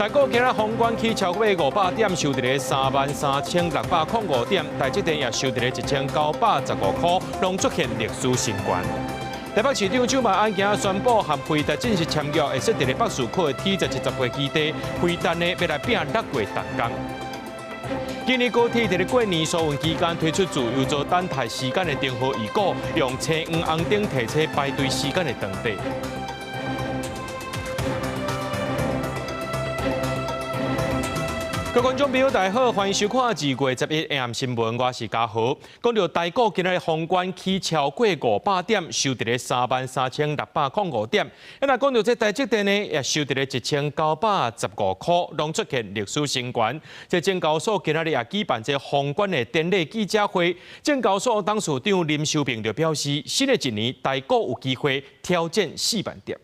台股今仔封關起超過500點，收佇咧33,605點，台積電也收佇咧1995塊，攏出現歷史新高。台北市長蔣萬安今仔宣布，和輝達正式簽約，會設佇咧北市區的 T 十七十八基地，輝達呢欲來拼六月動工。今年高鐵佇咧過年疏運期間推出自由座等待時間的燈號預告，用青黃紅燈提醒排隊時間的長短。各位觀眾朋友，大家好，歡迎收看2月11 AM 新聞，我是嘉豪。講到台股今仔日封關起超過500點，收佇咧33,605點。啊，若講到這台積電呢，也收佇咧1995塊，攏出現歷史新高。這證交所今仔日也舉辦這封關的典禮記者會，證交所董事長林修平就表示，新的一年台股有機會挑戰4萬點。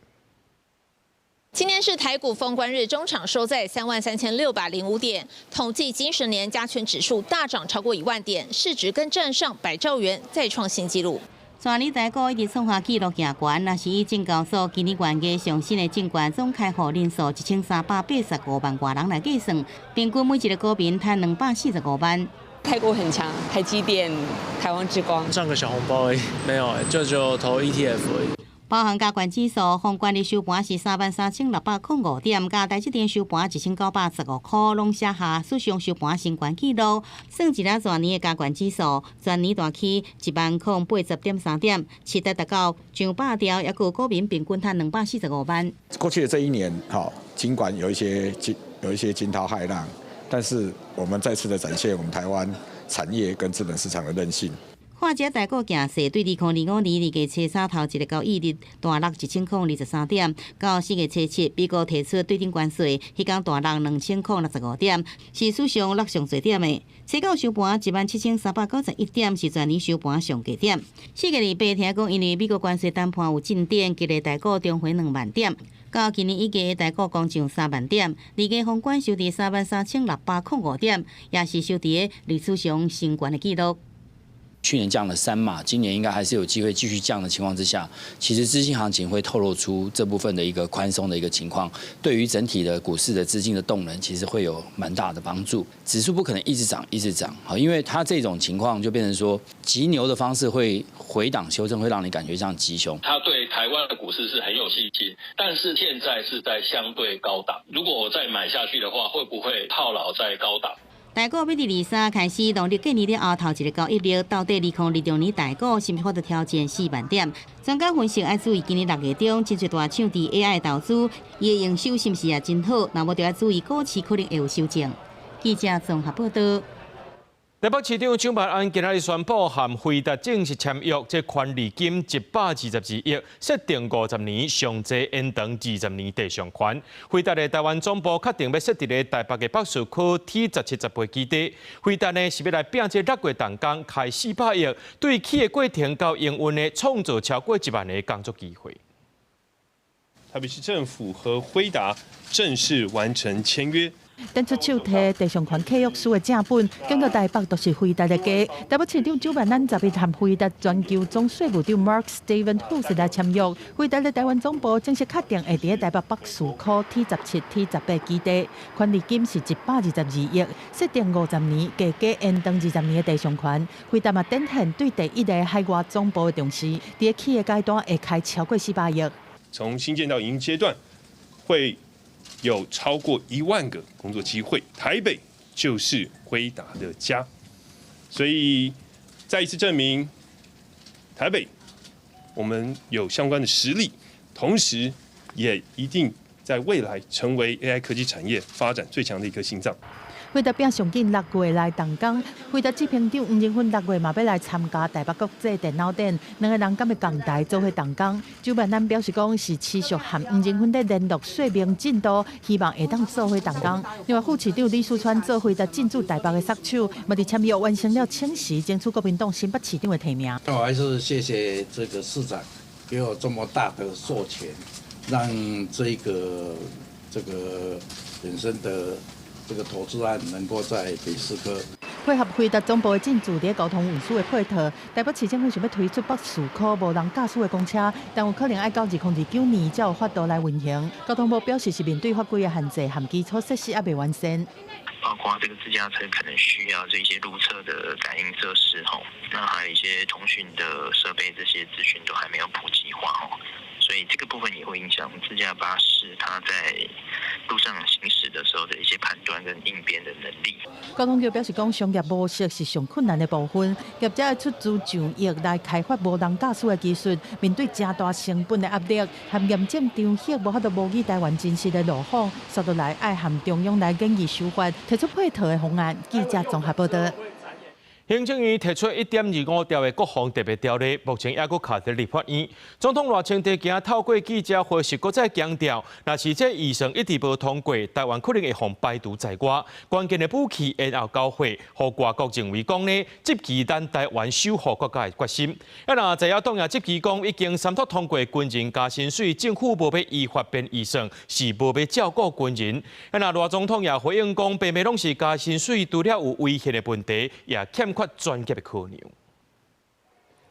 今天是台股封關日，終場收在33,605點。統計近10年加權指數大漲超過1萬點，市值更站上100兆元，再創新紀錄。全年台股一直創下紀錄行懸，若是以證交所今年元月上新的證券總開戶人數1385萬外人來計算，平均每一個股民趁245萬。台股很強，台積電、台灣之光。賺個小紅包而已，沒有，就只有投 ETF 而已。包含加權指數，封關日收盤是33,605點，佮台積電收盤1995塊，攏寫下史上收盤新高紀錄。算一下全年的加權指數，全年大起10,080.3點，市值達到上百兆，抑閣股民平均趁245萬。過去的這一年，哈，儘管有一些驚濤駭浪，但是我們再次的展現我們台灣產業跟資本市場的韌性。看這台股行勢，對2025年2月初三頭一个交易日大落1023點，到4月初七美國提出對等關稅，彼工大落2065點，是史上落上濟點的。初九收盤17,391點，是全年收盤上低點。4月28聽講，因為美國關稅談判有進展，今日台股重回2萬點。到今年以來台股攻上3萬點，二月封關收佇33,605點，也是收佇歷史上新高的紀錄。去年降了3碼，今年應該還是有機會繼續降的情況之下，其實資金行情會透露出這部分的一個寬鬆的一個情況，對於整體的股市的資金的動能，其實會有蠻大的幫助。指數不可能一直漲一直漲，好，因為它這種情況就變成說急牛的方式會回檔修正，會讓你感覺像急熊。他對台灣的股市是很有信心，但是現在是在相對高檔，如果我再買下去的話，會不會套牢在高檔？台股欲佇23開始，農曆過年了後頭一个交易日，到底2026年台股是毋是會挑戰4萬點？專家分析愛注意，今年6月中，真濟大廠佇 AI 投資，伊的營收是毋是也真好？那麼就愛注意股市可能會有修正。記者綜合報道。台北市長蔣萬安今仔日宣布，和輝達正式簽約，這權利金122億，設定50年，上濟延長20年地上權。輝達的台灣總部確定欲設佇咧台北的北市區 T 十七十八基地。輝達呢是欲來拼這6月動工，開400億，對起的過程到營運呢，創造超過1萬個工作機會。台北市政府和輝達正式完成簽約。展出手提地上權契約書的正本，講到台北就是輝達的家。台北市長蔣萬安十一和輝達全球總稅務長 Mark Steven Hughes 來簽約，輝達的台灣總部正式確定會佇台北北市區 T 17 T18基地，權利金是122億，設定50年，加加延長20年的地上權。輝達嘛展現對第一个海外總部的重視，佇起的階段會開超過400億。從興建到營運階段，會有超過1萬個工作機會，台北就是輝達的家，所以再一次證明台北我們有相關的實力，同時也一定在未來成為 AI 科技產業發展最強的一顆心臟。輝達拼上緊6月來動工，輝達執行長黃仁勳6月嘛欲來參加台北國際電腦展，兩個人敢會仝台做伙動工？蔣萬安表示講是持續和黃仁勳咧聯絡說明進度，希望會當做伙動工。另外副市長李四川做輝達進駐台北的殺手，嘛佇簽約完成了請辭，爭取國民黨新北市長的提名。我還是謝謝這個市長給我這麼大的授權，讓這個本身的這個投資案能夠在北市區。配合辉達總部的進駐佇交通運輸的配套，台北市政府想欲推出北士科無人駕駛的公車，但有可能愛到2029年才有法度來運行。交通部表示是面對法規的限制和基礎設施猶未完善。包括這個自駕車可能需要這些路側的感應設施吼，那還有一些通訊的設備，這些資訊都還沒有普及化吼，所以這個部分也會影響自駕巴士它在路上行駛的時候的一些判斷跟應變的能力。交通局表示講，商業模式是上困難的部分，業者出資上億來開發無人駕駛的技術，面對誠大成本的壓力，和驗證場域無法度模擬台灣真實的路況，煞落來愛和中央來研議修法，提出配套的方案。記者綜合報道。行政院提出1.25兆的國防特別條例，目前猶閣卡佇立法院。總統賴清德今仔透過記者會時，閣再強調，若是這預算一直無通過，台灣可能會予排除在外。關鍵的武器延後交貨，予外國認為講呢，這期咱台灣守護國家的決心。啊，若在野黨也質疑講，已經三讀通過軍人加薪水，政府無欲依法編預算，是無欲照顧軍人。啊，若賴總統也回應講，白白攏是加薪水，除了有違憲的問題，也欠缺專業的考量。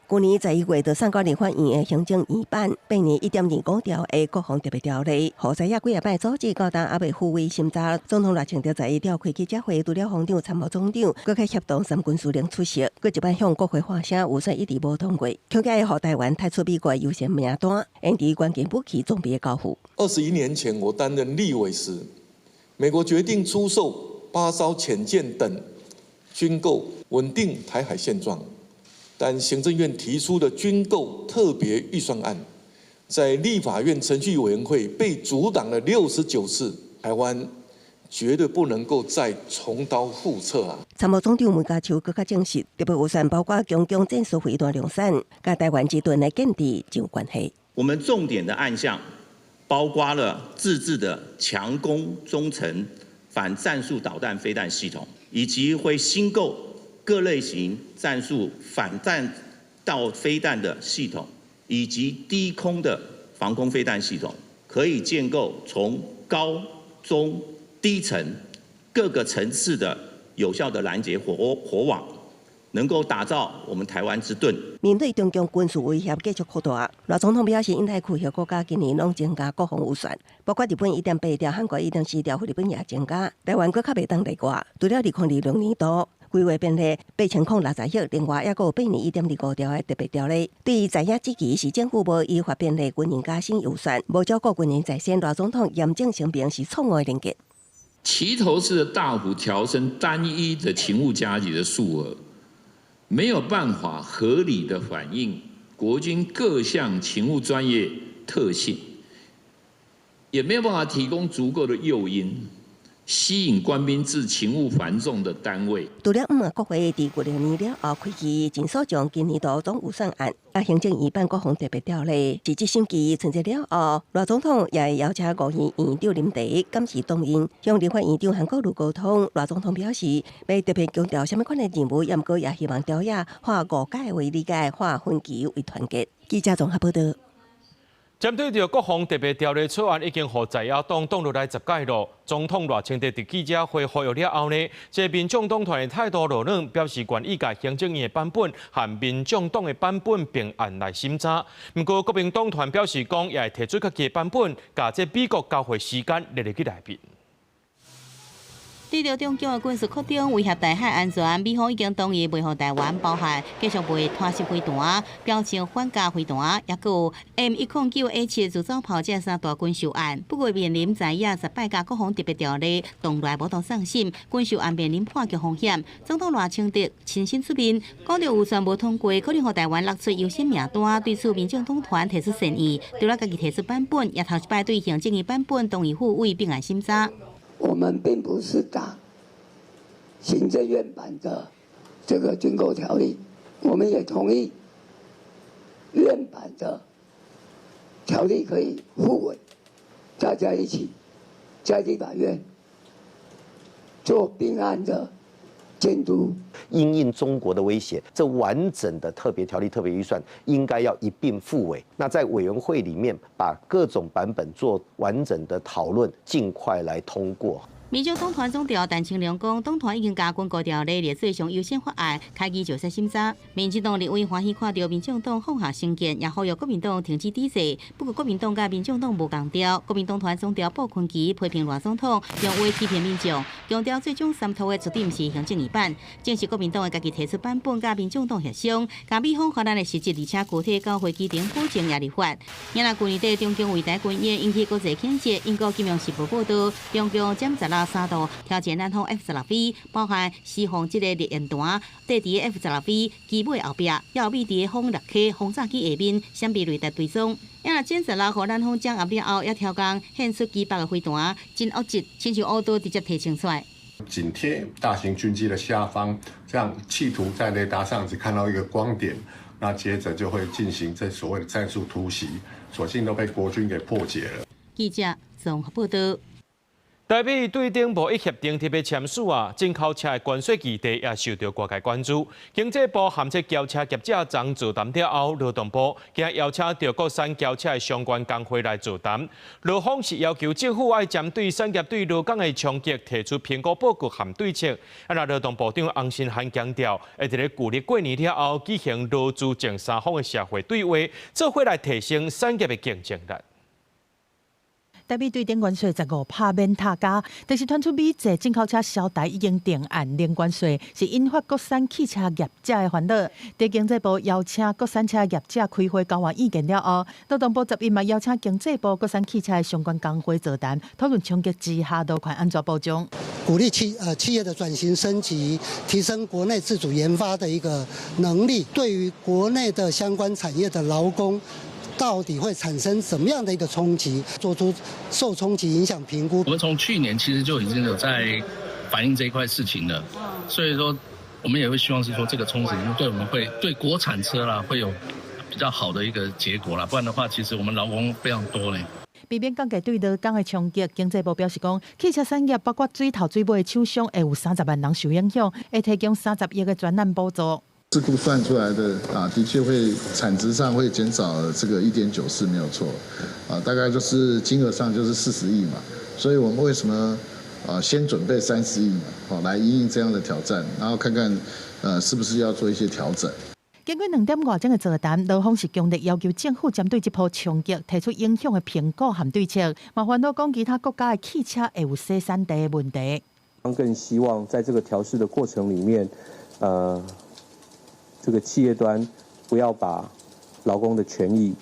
舊年11月，就送到立法院的行政院版編1.25兆的國防特別條例，予在野幾仔擺阻止到今猶未付委審查。總統賴清德十一召開記者會，除了防長、參謀總長，閣較協同三軍司令出席，閣一擺向國會發聲，預算一直無通過，恐驚會予台灣踢出美國優先名單，延遲關鍵武器裝備的交付。21年前，我擔任立委時，美國決定出售8艘潛艦等軍購，穩定台海現狀。但行政院提出的軍購特別預算案，在立法院程序委員會被阻擋了69次，台灣絕對不能夠再重蹈覆轍啊！參謀總長梅家丘閣較證實，特別預算包括強攻戰術飛彈量產，佮台灣之盾的建置就有關係。我們重點的案項包括了自製的強攻中程反戰術導彈飛彈系統，以及會新購各類型戰術反彈道飛彈的系統，以及低空的防空飛彈系統，可以建構從高、中、低層各個層次的有效的攔截火網，能夠打造我們台灣之盾。面對中共軍事威脅繼續擴大，賴總統表示，印太區域國家今年攏增加國防預算，包括日本1.8兆、韓國1.4兆、菲律賓也增加，台灣閣較袂當例外。除了2026年度規劃編列8060億，另外猶閣有編1.25兆的特別條例。對於在野質疑是政府無依法編列軍人加薪預算，無照顧軍人在先，賴總統嚴正聲明是錯誤的認見。齊頭式的大幅調升單一的勤務加給的數額，沒有辦法合理的反映國軍各項勤務專業特性，也沒有辦法提供足夠的誘因，吸引官兵至勤務繁重的單位。除了毋國會佇舊年了後開議盡速將今年度總預算案，啊行政院版國防特別條例，截至審議春節了後，賴總統也會邀請五院院長林鄭監視當面，向立法院長韓國瑜溝通。賴總統表示，欲特別強調啥物款的任務，毋過也希望朝野化誤解為理解，化分歧為團結。記者綜合報道。針對著國防特別條例草案已經予在野黨擋落來10擺咯。總統賴清德佇記者會呼籲了後呢，這民眾黨團的態度落軟，表示願意共行政院的版本和民眾黨的版本並案來審查。毋過國民黨團表示講，也會提出家己的版本，共這美國交貨時間列入去內面。對著中共的軍事擴張威脅台海安全，美方已經同意賣予台灣，包含繼續賣拖式飛彈、標槍反甲飛彈，抑閣有 M109A7自走炮這三大軍售案。不過面臨在野10擺共國防特別條例，動來無當送審，軍售案面臨破局風險。總統賴清德親身出面，講著預算無通過，可能予台灣落出優先名單。對此，民眾黨團提出善意，除了家己提出版本，也頭一擺對行政院版本同意付委並案審查。我們並不是打行政院版的這個軍購條例，我們也同意院版的條例可以付委，大家一起在立法院做並案的監督。因應中國的威脅，這完整的特別條例、特別預算應該要一併付委。那在委員會裡面，把各種版本做完整的討論，盡快來通過。民眾黨團總召陳清良講，黨團已經共軍購條例列做上優先法案，開議就說審查。民進黨立委歡喜看著民進黨放下成見，也呼籲國民黨停止抵制。不過國民黨佮民進黨無仝調，國民黨團總召傅崐萁批評賴總統用話欺騙民眾，強調最終三套的絕對毋是行政院版，正是國民黨的家己提出版本佮民進黨協商，共美方法案的實質，而且具體到飛機頂保證也立法。也若舊年底中共圍台軍演引起國際譴責，英國金融時報報導，中共殲十六三度挑戰南方 F-16V，包含施放這個熱焰彈，綴佇 F-16V 機尾後壁，也有覕佇轟六 K 轟炸機下面，閃避雷達追蹤。也若殲十六予南方掌握了後，也超工獻出機北的飛彈，真惡質，親像烏刀直接提穿出來。緊貼大型軍機的下方，這樣企圖在雷達上只看到一個光點，那接着就會進行這所謂的戰術突襲，所幸都被國軍給破解了。記者綜合報導。台美對等貿易協定特別簽署啊，進口車的關稅議題也受著外界關注。經濟部和這轎車業者將座談了後，勞動部今日邀請著國產轎車的相關工會來座談。勞方是要求政府愛針對產業對勞工的衝擊提出評估報告和對策。啊，若勞動部長洪申翰強調，會佇咧舊曆過年了後舉行勞資正三方的社會對話，做伙來提升產業的競爭力。台美對等關稅15%免疊加，但是傳出美製進口車銷台已經定案零關稅，是引發國產汽車業者的煩惱。佇經濟部邀請國產車業者開會交換意見了後，勞動部11嘛邀請經濟部國產汽車的相關工會座談，討論衝擊之下勞權按怎保障。鼓勵企業的轉型升級，提升國內自主研發的一個能力，對於國內的相關產業的勞工，到底會產生什麼樣的一個衝擊？做出受衝擊影響評估。我們從去年其實就已經有在反映這一塊事情了，所以說我們也會希望是說這個衝擊對我們會對國產車啦會有比較好的一個結果啦，不然的話其實我們勞工非常多嘞。避免降低對勞工的衝擊，經濟部表示講，汽車產業包括水頭水尾的廠商會有30萬人受影響，會提供30億的專案補助。試估算出來的啊，的確會產值上會減少這個1.94，沒有錯，啊，大概就是金額上就是40億嘛，所以我們為什麼啊先準備30億嘛，好來因應這樣的挑戰，然後看看是不是要做一些調整。經過2點外鐘的座談，勞方是強烈要求政府針對這波衝擊提出影響的評估和對策，嘛煩惱講其他國家的汽車會有洗產地的問題。更希望在這個調適的過程裡面，這個企業端不要把勞工的權益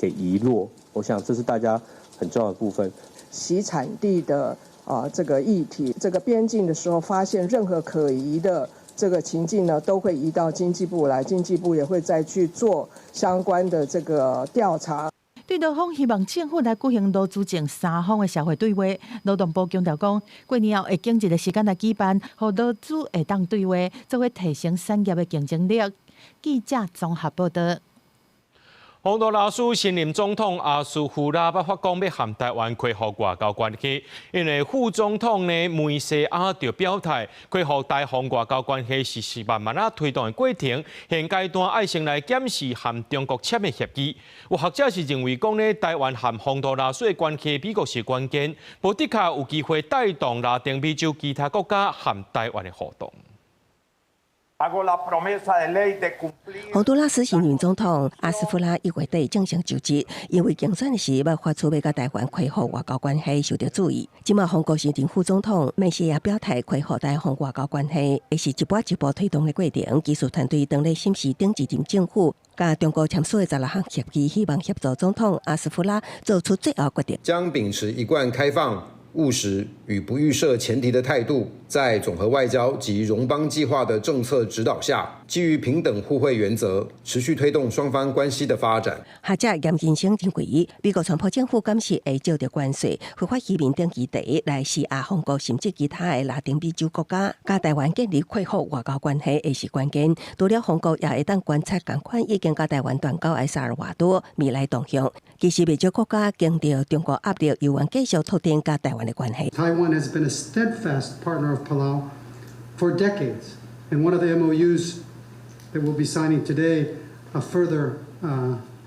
給遺落，我想這是大家很重要的部分。洗產地的啊這個議題，這個邊境的時候發現任何可疑的這個情境呢，都會移到經濟部來，經濟部也會再去做相關的這個調查。對勞方希望政府來舉行勞資政三方的社會對話，勞動部強調講，過年後會揀一個時間來舉辦，予勞資會當對話，做伙提升產業的競爭力。記者綜合報導。洪都拉斯新任總統阿斯夫拉捌發講欲和台灣恢復外交關係，𪜶的副總統呢梅西亞就表態，恢復台洪外交關係是慢慢仔推動的過程，現階段愛先來檢視和中國簽的協議。有學者是認為講呢，台灣和洪都拉斯的關係美國是關鍵，無的確有機會帶動拉丁美洲其他國家和台灣的互動。洪都拉斯新任總統阿斯夫拉1月底正式就職，因為競選時欲發出欲佮台灣恢復外交關係受著注意。這馬洪國新任副總統梅西亞表態恢復台洪外交關係，會是一步一步推動的過程。技術團隊當咧審視頂一任政府佮中國簽署的16項協議，希望協助總統阿斯夫拉做出最後決定。將秉持一貫開放、務實與不預設前提的態度，在總和外交及榮邦計劃的政策指導下，基於平等互惠原則，持續推動雙方關係的發展。學者嚴金生認為，美國川普政府敢是會藉著關稅、非法移民等議題來施壓洪國，甚至其他的拉丁美洲國家，佮台灣建立恢復外交關係，會是關鍵。除了洪國，也會當觀察仝款已經佮台灣斷交的薩爾瓦多未來動向。其實，袂少國家經著中國壓力，猶原繼續拓展佮台灣的關係。 Taiwan has been a steadfast partner of Palau for decades, and one of the MOUs that we'll be signing today further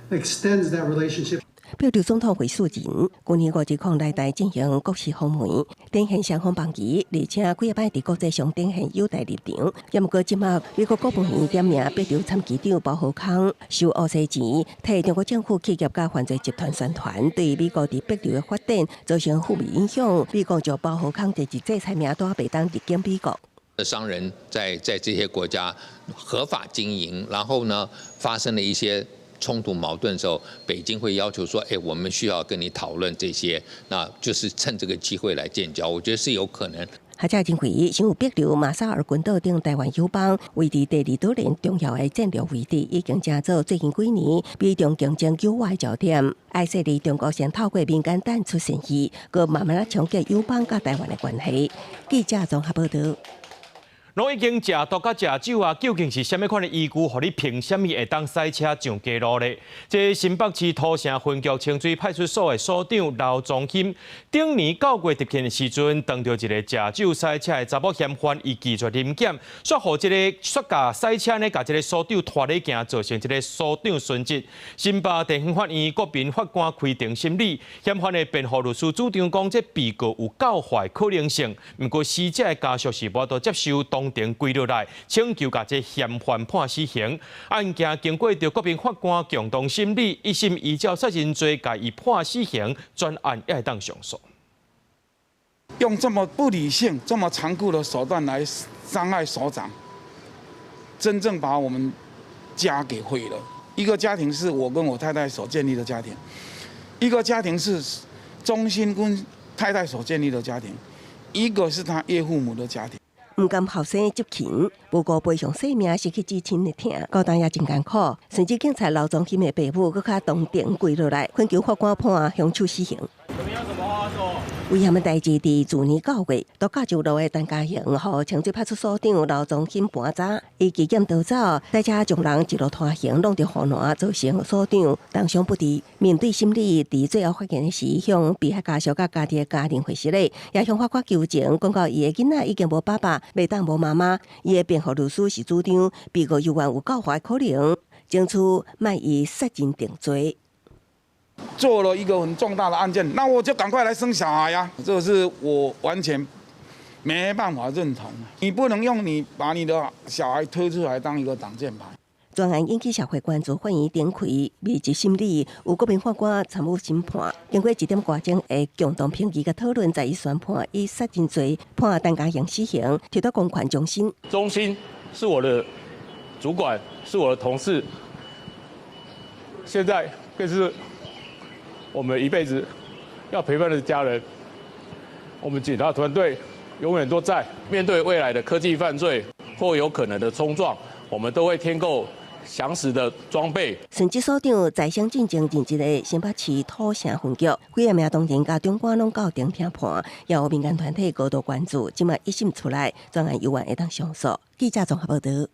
extends that relationship. 帛琉總統惠恕仁，舊年五月空來台進行國事訪問，展現雙方邦誼，而且幾仔擺佇國際上展現友台立場。也毋過這馬美國國務院點名帛琉參議長包浩康收烏西錢，替中國政府企業佮犯罪集團宣傳，對美國佇帛琉的發展造成負面影響。美國就包浩康這一制裁名單袂當入境美國。商人在這些國家合法經營，然後呢發生了一些衝突矛盾的時候，北京會要求說：“哎，我們需要跟你討論這些，那就是趁這個機會來建交。”我覺得是有可能。學者認為，身處帛琉馬紹爾群島等台灣友邦，位佇第二島鏈重要的戰略位置，已經成做最近幾年美中競爭糾外焦點。愛設佇中國先透過民間淡出善意，閣慢慢仔衝擊友邦佮台灣的關係。記者綜合報導。攏已經食毒佮食酒啊，究竟是啥物款的依據，予你憑啥物會當駛車上街路咧？這新北市土城分局清水派出所的所長劉宗興，頂年九月執勤的時陣，當著一个食酒駛車的查某嫌犯，伊拒絕臨檢，煞予這个煞共駛車呢，共這个所長拖咧行，造成這个所長殉職。新北地方法院國民法官開庭審理，嫌犯的辯護律師主張講，這被告有教化可能性，毋過死者的家屬是無法度接受。當庭跪落來，請求共這嫌犯判死刑。案件經過著國民法官共同審理，一審依照殺人罪共伊判死刑，轉案也會當上訴。用這麼不理性、這麼殘酷的手段來傷害所長，真正把我們家給毀了。一個家庭是我跟我太太所建立的家庭，一個家庭是中心跟太太所建立的家庭，一個是他岳父母的家庭。毋甘後生執勤，無顧賠償性命，失去至親的疼，孤單也真艱苦。甚至警察劉宗興的爸母，閣較當庭跪落來，懇求法官判兇手死刑。危險的代誌佇去年九月，獨甲州路的陳家營，予清水派出所長劉宗興盤查，伊拒檢逃走，駕車將人一路拖行，弄著護欄，造成所長重傷不治。面對審理，佇最後發言時，向被害家屬佮家己的家人回失禮，也向法官求情，講到伊的囡仔已經無爸爸，袂當無媽媽。伊的辯護律師是主張被告猶原有教化可能，爭取莫以殺人定罪。做了一個很重大的案件，那我就趕快來生小孩呀！這是我完全沒辦法認同。你不能用你把你的小孩推出來當一個擋箭牌。專案引起社會關注，法院展開密集審理，有國民法官參與審判。經過一點外鐘的共同評議佮討論，在伊宣判以殺人罪判陳家營死刑，提到公權中心。中心是我的主管，是我的同事，現在更是我們一輩子要陪伴的家人。我們警察團隊永遠都在。面對未來的科技犯罪或有可能的衝撞，我們都會添購詳實的裝備。殉職所長在省進前任職的新北市土城分局，幾个名當人佮長官攏到庭聽判，也有民間團體高度關注。這馬一審出來，專案猶原會當上訴。記者綜合報導。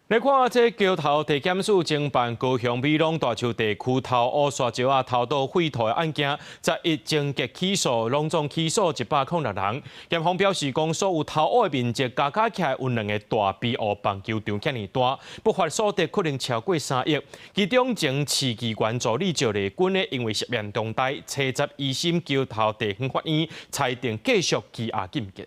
來看這橋頭地檢署偵辦高雄美濃大樹地區偷烏沙石仔偷倒廢土的案件，11終結起訴，攏總起訴106人。檢方表示講，所有偷烏的面積加加起來有兩个大比湖棒球場遐爾大，不法所得可能超過3億。其中前市議員助理趙麗君呢，因為涉嫌重大，初十一審橋頭地方法院裁定繼續羈押禁見。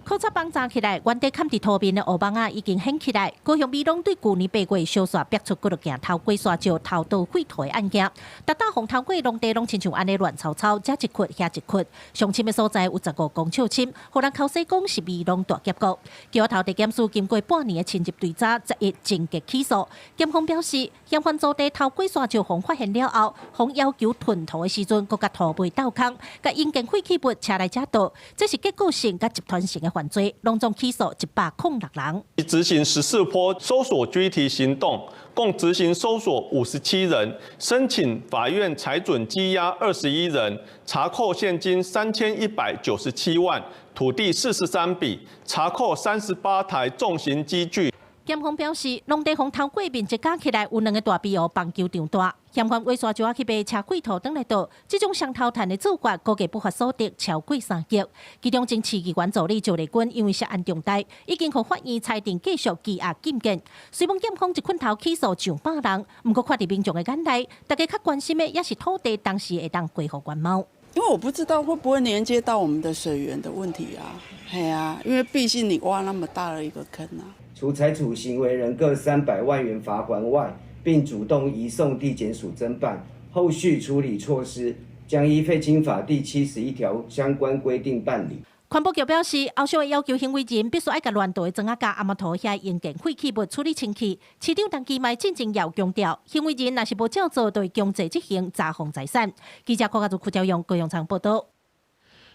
考察幫站起來，原地崁佇塗面的烏網仔已經掀起來。高雄美濃對舊年8月小煞逼出幾落件偷過沙石、偷倒廢土的案件，逐搭予偷過農地攏親像按呢亂糟糟，這一窟遐一窟。上深的所在有15公尺深，予人口說講是美濃大峽谷。橋頭地檢署經過半年的深入追查，11終結起訴。檢方表示，嫌犯租地偷過沙石，予發現了後，予要求吞土的時陣，閣共土賣鬥空，共營建廢棄物車來遮倒，這是結構性佮集團性的犯罪，攏總起訴106人。執行14波搜索拘提行動，共執行搜索57人，申請法院裁准羈押21人，查扣現金3197萬，土地43筆，查扣38台重型機具。檢方表示，農地予偷過面積加起來有兩個大比湖棒球場大，嫌犯畫沙石仔去賣車廢土轉來倒，這種雙頭趁的做法，估計不法所得超過3億。其中前市議員助理趙麗君因為涉案重大，已經予法院裁定繼續羈押禁見。雖罔檢方一棍頭起訴上百人，毋過看佇民眾的眼內，大家較關心的也是土地當時會當恢復原貌。因為我不知道會不會連接到我們的水源的問題啊，係啊，因為畢竟你挖那麼大的一個坑啊。除裁處行為人各300萬元罰鍰外，並主動移送地檢署偵辦，後續處理措施將依廢青法第71條相關規定辦理。環保局表示，後續會要求行為人必須愛共亂倒的磚仔佮阿摩托遐用電廢棄物處理清氣。市長陳其邁進前也有強調，行為人若是無照做，就會強制執行查封財產。記者郭家祖、柯昭勇、高永昌報道。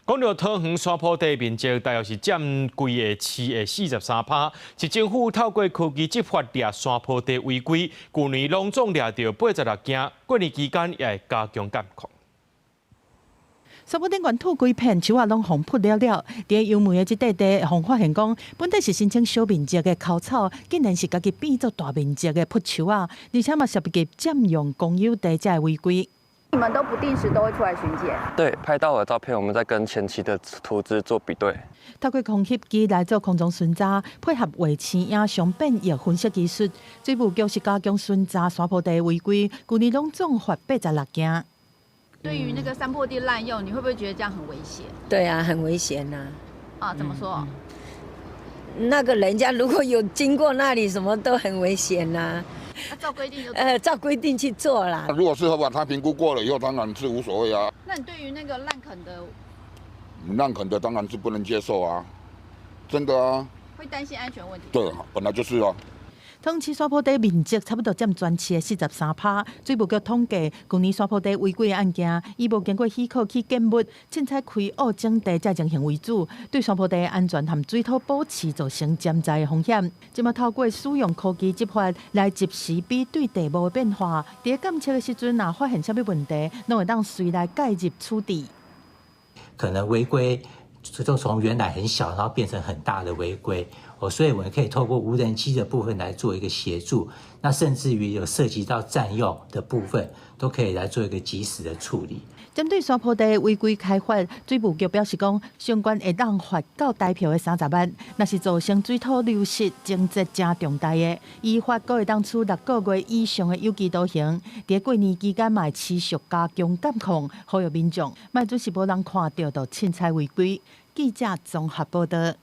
講到桃園山坡地面積，大約是佔規个市的43%。市政府透過科技執法掠山坡地違規，舊年攏總掠著86件，過年期間也會加強監控。山坡頂懸土規片，樹仔攏予匐了了。佇油門的這塊地，予發現講，本底是申請小面積的枯草，竟然是家己變做大面積的匐樹仔，而且嘛涉及佔用公有地才會違規。你們都不定時都會出來巡檢？對，拍到的照片，我們再跟前期的圖紙做比對。透過空翕機來做空中巡查，配合衛星影像變異分析技術，水務局是加強巡查山坡地違規，舊年攏總罰86件。對於那個山坡地濫用，你會不會覺得這樣很危險？對啊，很危險吶。啊，怎麼說？那個人家如果有經過那裡，什麼都很危險吶。照規定就照規定去做啦。如果是合法，他評估過了以後，當然是無所謂啊。那你對於那個濫墾的？濫墾的當然是不能接受啊，真的啊。會擔心安全問題？對，本來就是啊。桃園市山坡地面積差不多佔全市的43%。水務局統計，舊年山坡地違規的案件，以無經過許可去建物、凊彩開挖整地這情形為主，對山坡地安全和水土保持造成潛在的風險。這馬透過使用科技執法來及時比對地貌的變化，佇監測的時陣，若發現啥物問題，攏會當隨來介入處置。可能違規就從原來很小，然後變成很大的違規。哦，所以我們可以透過無人機的部分來做一個協助，那甚至於有涉及到佔用的部分，都可以來做一個及時的處理。針對山坡地違規開發，水務局表示講，相關會當罰到台票的30萬，若是造成水土流失情節誠重大的，依法閣會當處6個月以上的有期徒刑。佇過年期間嘛會持續加強監控，呼籲民眾莫準是無人看著就凊彩違規。記者綜合報道。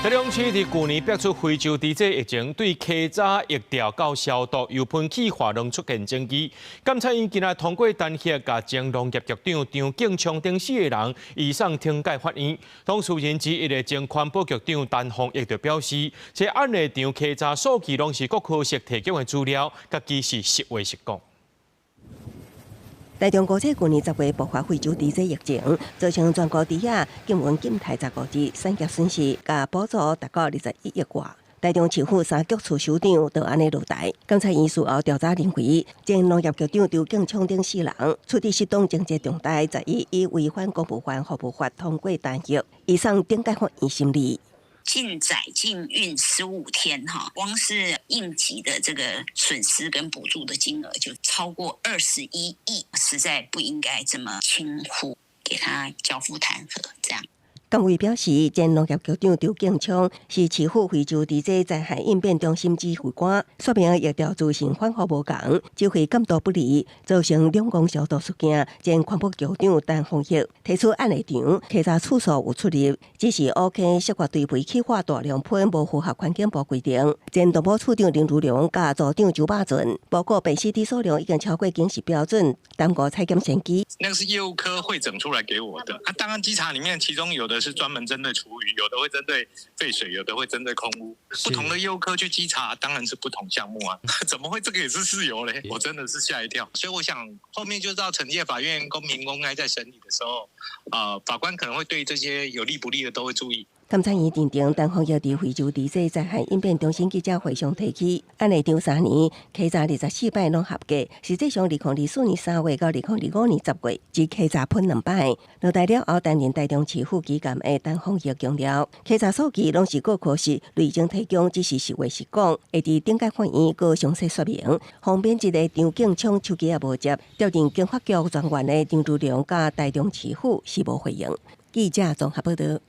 台中市佇舊年爆出非洲豬瘟疫情，對溪閘疫調到消毒、油噴氣化攏出現爭議。監察院今仔通過彈劾，共前農業局長張建昌等四個人移送懲戒法院。當事人之一的前環保局長陳鳳亦就表示，這案例場溪閘數據攏是國科室提供的資料，家己是實話實講。台中高鐵舊年10月爆發非洲豬瘟疫情，造成全國豬仔禁運禁刣15日，產業損失共補助達到21億外。台中市府三局處首長就按呢落台。監察院事後調查認為，前農業局長張建昌等四人處置失當情節重大，11以違反公務員服務法通過彈劾，移送頂級法院審理。禁載禁運15天哈，光是應急的這個損失跟補助的金額就超過21億，實在不應該這麼輕忽給他交付彈劾這樣。監委表示，前農業局長張建昌是市府非洲豬瘟災害應變中心指揮官，說明疫調資訊反覆無仝，指揮監督不力，造成兩公消毒事件。前環保局長陳鳳玉提出案例場稽查次數有出入，只是烏溪涉及堆肥氣化大量噴，無符合環境部規定。前動保處長林如龍佮組長周百俊報告 PCD 數量已經超過警示標準，耽誤採檢先機。那個是業務科彙整出來給我的。啊，當然稽查裡面其中有的是專門針對廚餘，有的會針對廢水，有的會針對空污。不同的業務科去稽查，當然是不同項目啊。怎麼會這個也是事由嘞？我真的是嚇一跳。所以我想後面就到懲戒法院公平公開在審理的時候，法官可能會對這些有利不利的都會注意。監察院院長陳鳳玉佇非洲地災災害應變中心記者會上提起，按會長3年稽查24擺攏合格，實際上2024年3月到2025年10月只稽查噴2擺。落台了後擔任台中市副旗監的陳鳳玉強調，稽查數據攏是過去式累積提供，只是實話實講，會佇頂級法院閣詳細說明。方便一个張景聰手機也無接，調任經發局專員的張如良佮台中市府是無回應。記者綜合報道。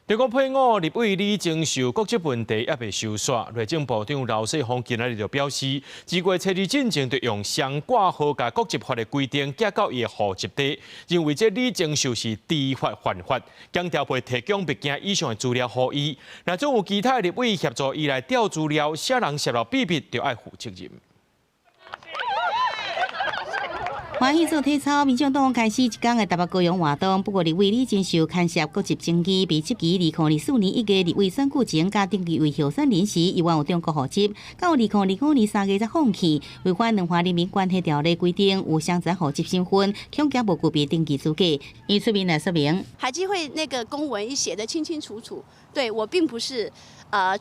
中國配偶立委李鍾秀國籍問題猶未收煞，內政部長劉世鋒今仔日就表示，2月初二進前就用雙掛號共國籍法的規定寄到伊的戶籍地，認為這李鍾秀是知法犯法，強調袂提供物件以上的資料予伊。若總有其他立委協助伊來調資料，啥人洩露秘密，就愛負責任。歡喜做體操，民進黨開始一工的台北高雄活動。不過，立委李鍾秀牽涉國籍爭議，被質疑2024年1月立委選舉前，佮登記為候選人時，猶原有中國戶籍，到2025年3月才放棄，違反兩岸人民關係條例規定，有雙層戶籍身份，恐驚無具備登記資格。伊出面來說明，海基會那個公文一寫得清清楚楚，對我並不是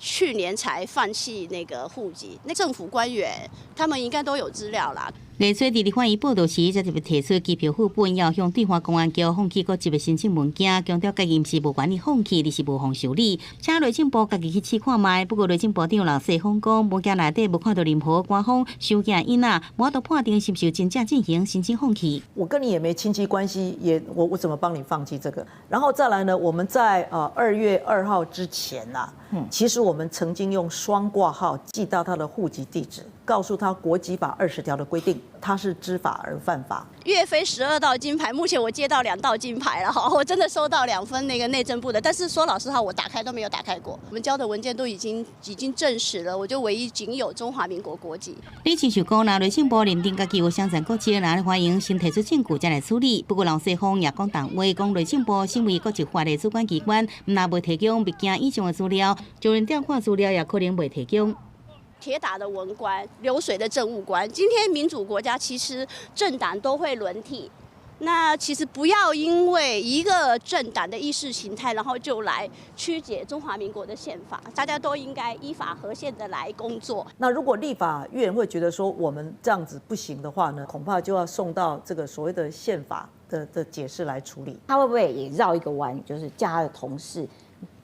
去年才放棄那個戶籍，那政府官員他們應該都有資料啦。藝術佇立法院報道時，才特別提出機票副本，要向對岸公安局放棄國籍的申請文件，強調家己毋是無權利放棄，而是無予受理。請內政部家己去試看覓。不過內政部長劉世鋒講，文件內底無看到任何官方收件印仔，無法度判定是毋是真正進行申請放棄。我跟你也沒親戚關係，也我怎麼幫你放棄這個？然後再來呢？我們在2月2號之前呐，其實我們曾經用雙掛號寄到他的戶籍地址，告訴他國籍法20條的規定，他是知法而犯法。岳飛12道金牌，目前我接到2道金牌了哈，我真的收到2份那個內政部的，但是說老實話，我打開都沒有打開過。我們交的文件都已經證實了，我就唯一僅有中華民國國籍。李鍾秀講，若內政部認定家己有雙層國籍，若歡迎先提出證據再來處理。不過劉世鋒也講重話，講內政部身為國籍法的主管機關，毋但袂提供物件以上的資料，就連調看資料也可能袂提供。鐵打的文官，流水的政務官。今天民主國家其實政黨都會輪替，那其實不要因為一個政黨的意識形態，然後就來曲解中華民國的憲法。大家都應該依法合憲的來工作。那如果立法院會覺得說我們這樣子不行的話呢，恐怕就要送到這個所謂的憲法的解釋來處理。他會不會也繞一個彎，就是叫他的同事、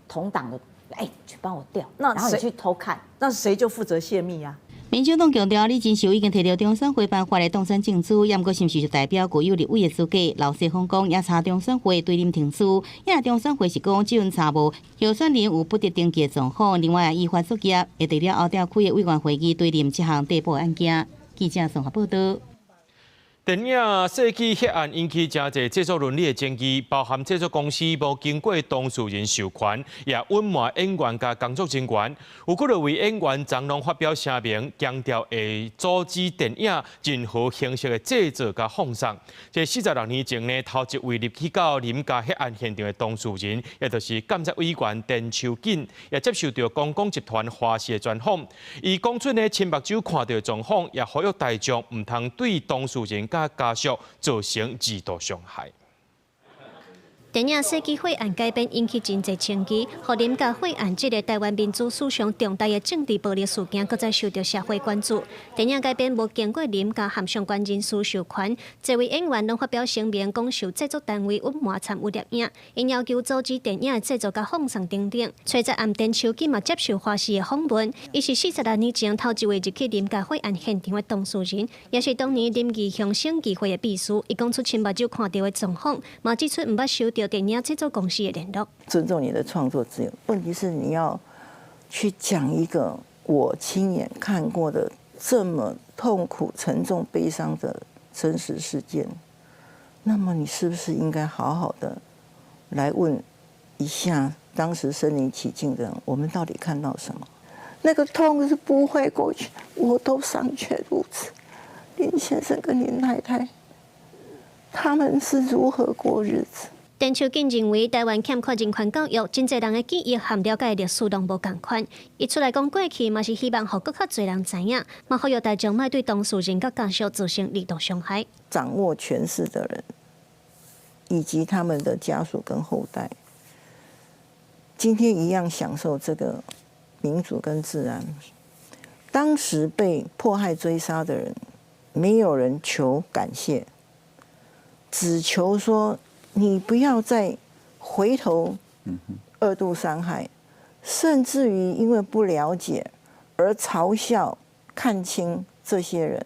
同黨的？哎，去幫我調，那然後你去偷看，那誰就負責洩密啊？民進黨強調，李鍾秀已經提著中選會頒發的當選證書，也毋過是毋是就代表具有立委的資格？劉世鋒講，猶差中選會對認程序，也中選會是講，這陣查無候選人有不得登記的狀況，另外依法作業，會佇了後調開的委員會議對認這項逮捕案件。記者綜合報道。電影《世紀血案》引起誠濟製作倫理的爭議，包含製作公司無經過當事人授權，也隱瞞演員佮工作人員。有幾多位演員昨攏發表聲明，強調會阻止電影任何形式的製作佮放送。這46年前呢，頭一位入去到林家血案現場的當事人，也就是監察委員田秋瑾，也接受著公共集團華視的專訪。伊講出呢，親目睭看著的狀況，也呼籲大眾毋通對當事人佮家屬造成二度傷害。電影《世紀血案》改編引起真濟爭議，予林家血案這个臺灣民主史上重大的政治暴力事件，閣再受著社會關注。電影改編無經過林家和相關人士授權，這位演員攏發表聲明，講受製作單位隱瞞參與攝影，𪜶要求阻止電影的製作佮放送等等。崔澤暗田秋瑾嘛接受華視的訪問，伊是46年前頭一位入去林家血案現場的當事人，也是當年林義雄省議會的秘書。伊講出親目睭看著的狀況，嘛指出毋捌收著電影製作公司的聯絡。尊重你的創作自由，問題是你要去講一個我親眼看過的這麼痛苦、沉重、悲傷的真實事件，那麼你是不是應該好好的來問一下當時身臨其境的人，我們到底看到什麼？那個痛是不會過去，我都尚且如此。林先生跟林太太，他們是如何過日子？田秋瑾認為，臺灣欠缺人權教育，真濟人的記憶和了解歷史攏無仝款。伊出來講過去，嘛是希望予閣較濟人知影，嘛呼籲大眾莫對當事人佮家屬造成二度傷害。掌握權勢的人，以及他們的家屬跟後代，今天一樣享受這個民主跟自然。當時被迫害追殺的人，沒有人求感謝，只求說你不要再回頭二度傷害，甚至於因為不了解而嘲笑、看輕這些人。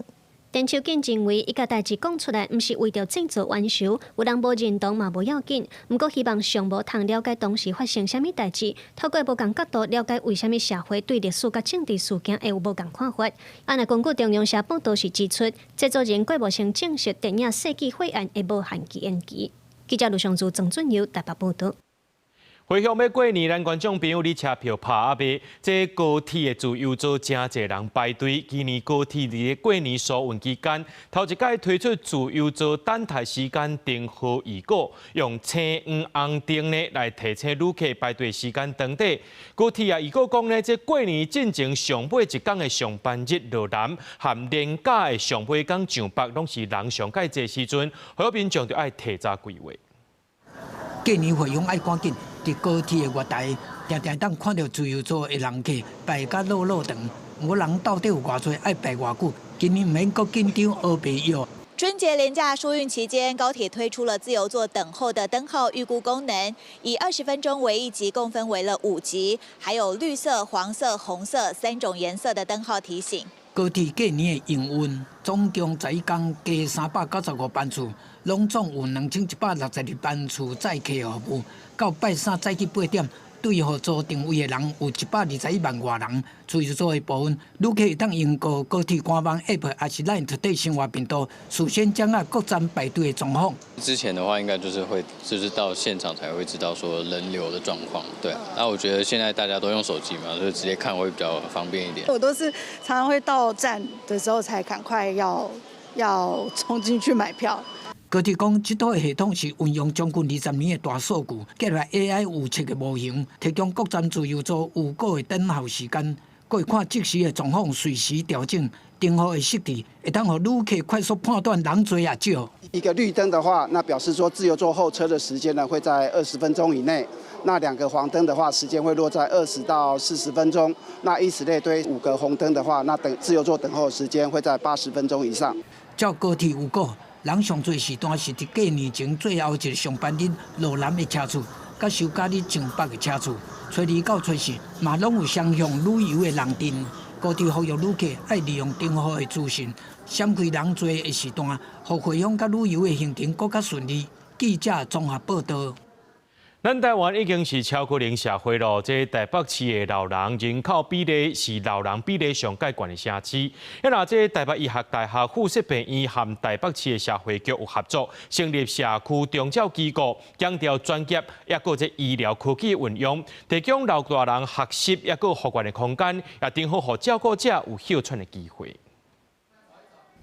田秋瑾認為，伊共代誌講出來，毋是為著製造冤仇，有人無認同嘛無要緊。毋過希望上無通了解當時發生啥物代誌，透過無仝角度了解為啥物社會對歷史佮政治事件會有無仝看法。啊，若根據中央社報道時指出，製作人郭無先證實電影《世紀血案》的無限期延期。記者盧尚柱、曾俊佑台北報導。回鄉欲過年，咱觀眾朋友，你車票拍啊未？這高鐵的自由座誠濟人排隊。今年高鐵佇過年疏運期間，頭一擺推出自由座等待時間燈號預告，用青黃紅燈呢來提醒旅客排隊時間長短。高鐵也預告講呢，這過年進前上尾一工的上班日落南，和連假的上尾工上北，攏是人上蓋濟時陣，予民眾就愛提早規劃。過年回鄉愛趕緊，佇高鐵的月台，定定當看著自由座的人客排甲落落長。毋過人到底有偌濟，愛排偌久？今年毋免閣緊張烏白約。春節連假疏運期間，高鐵推出了自由座等候的燈號預估功能，以20分鐘為一級，共分為了五級，還有綠色、黃色、紅色三種顏色的燈號提醒。高鐵過年的營運總共11工加395班次，攏總有2162班次載客服務。到拜三早起8點，對號座訂位的人有121萬外人。自由座的部分，旅客會當用高鐵官網 App，抑是 LINE 佇生活頻道，事先掌握各站排隊的狀況。之前的話，應該就是會，就是到現場才會知道說人流的狀況。對，那我覺得現在大家都用手機嘛，所以直接看會比較方便一點。我都是常常會到站的時候才趕快要衝進去買票。高鐵講，這套系統是運用將近20年的大數據，結合 AI 預測的模型，提供各站自由座預估的等候時間，閣會看即時的狀況，隨時調整燈號的設置，會當予旅客快速判斷人濟抑少。一個綠燈的話，那表示說自由座候車的時間呢會在20分鐘以內；那兩個黃燈的話，時間會落在20到40分鐘；那以此類推，五個紅燈的話，那等自由座等候時間會在80分鐘以上。照高鐵預估，人上濟時段是佇過年前最後一個上班日落南的車次，佮收假日上北的車次，初二到初四嘛攏有雙向旅遊的人陣。高鐵呼籲旅客愛利用燈號的資訊，閃開人濟的時段，予回鄉佮旅遊的行程閣較順利。記者綜合報導。咱台灣已經是超高齡社會咯，這台北市的老人人口比例是老人比例上蓋懸的城市。啊，這台北醫學大學附設病院和台北市的社會局有合作，成立社區長照機構，強調專業，抑閣這醫療科技運用，提供老大人學習抑閣復原的空間，也正好予照顧者有歇喘的機會。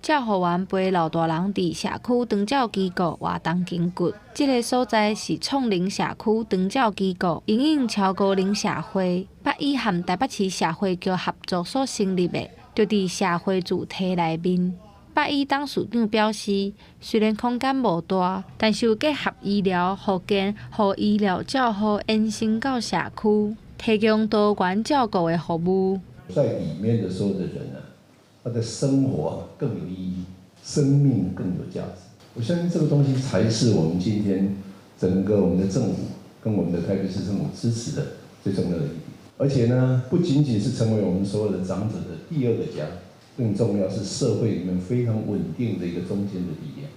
照護員陪老大人佇社區長照機構活動筋骨，這个所在是創齡社區長照機構，因應超高齡社會，北醫和台北市社會局合作所成立的，就佇社會住宅內面。北醫董事長表示，雖然空間無大，但是有結合醫療、復健予醫療照護延伸到社區，提供多元照顧的服務。在裡面的所有的人呢，他的生活更有意義，生命更有價值。我相信這個東西才是我們今天整個我們的政府跟我們的台北市政府支持的最重要的一點。而且呢，不僅僅是成為我們所有的長者的第二個家，更重要是社會裡面非常穩定的一個中間的力量。